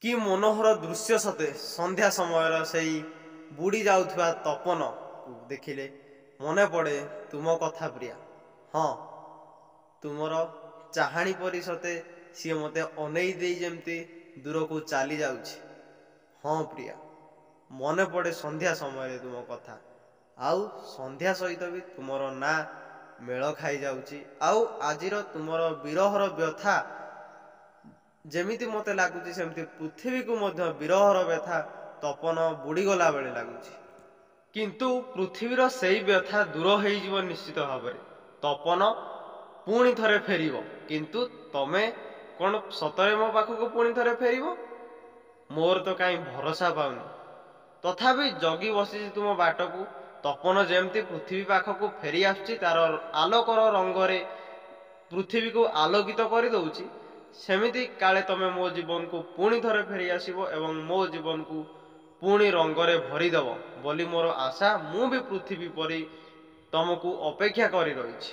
କି ମନୋହର ଦୃଶ୍ୟ ସତେ! ସନ୍ଧ୍ୟା ସମୟର ସେଇ ବୁଡ଼ି ଯାଉଥିବା ତପନକୁ ଦେଖିଲେ ମନେ ପଡ଼େ ତୁମ କଥା ପ୍ରିୟା। ହଁ, ତୁମର ଚାହାଣୀ ପରି ସତେ ସିଏ ମୋତେ ଅନେଇ ଦେଇ ଯେମିତି ଦୂରକୁ ଚାଲି ଯାଉଛି। ହଁ ପ୍ରିୟା, ମନେ ପଡ଼େ ସନ୍ଧ୍ୟା ସମୟରେ ତୁମ କଥା, ଆଉ ସନ୍ଧ୍ୟା ସହିତ ବି ତୁମର ନାଁ ମେଳ ଖାଇଯାଉଛି। ଆଉ ଆଜିର ତୁମର ବିରହର ବ୍ୟଥା ଯେମିତି ମୋତେ ଲାଗୁଛି, ସେମିତି ପୃଥିବୀକୁ ମଧ୍ୟ ବିରହର ବ୍ୟଥା ତପନ ବୁଡ଼ିଗଲା ବେଳେ ଲାଗୁଛି। କିନ୍ତୁ ପୃଥିବୀର ସେଇ ବ୍ୟଥା ଦୂର ହେଇଯିବ ନିଶ୍ଚିତ ଭାବରେ, ତପନ ପୁଣି ଥରେ ଫେରିବ। କିନ୍ତୁ ତମେ କ'ଣ ସତରେ ମୋ ପାଖକୁ ପୁଣି ଥରେ ଫେରିବ? ମୋର ତ କାହିଁ ଭରସା ପାଉନି। ତଥାପି ଜଗି ବସିଛି ତୁମ ବାଟକୁ। ତପନ ଯେମିତି ପୃଥିବୀ ପାଖକୁ ଫେରି ଆସୁଛି, ତାର ଆଲୋକର ରଙ୍ଗରେ ପୃଥିବୀକୁ ଆଲୋକିତ କରିଦେଉଛି, ସେମିତି କାଳେ ତମେ ମୋ ଜୀବନକୁ ପୁଣି ଥରେ ଫେରି ଆସିବ ଏବଂ ମୋ ଜୀବନକୁ ପୁଣି ରଙ୍ଗରେ ଭରିଦେବ ବୋଲି ମୋର ଆଶା। ମୁଁ ବି ପୃଥିବୀ ପରି ତମକୁ ଅପେକ୍ଷା କରି ରହିଛି।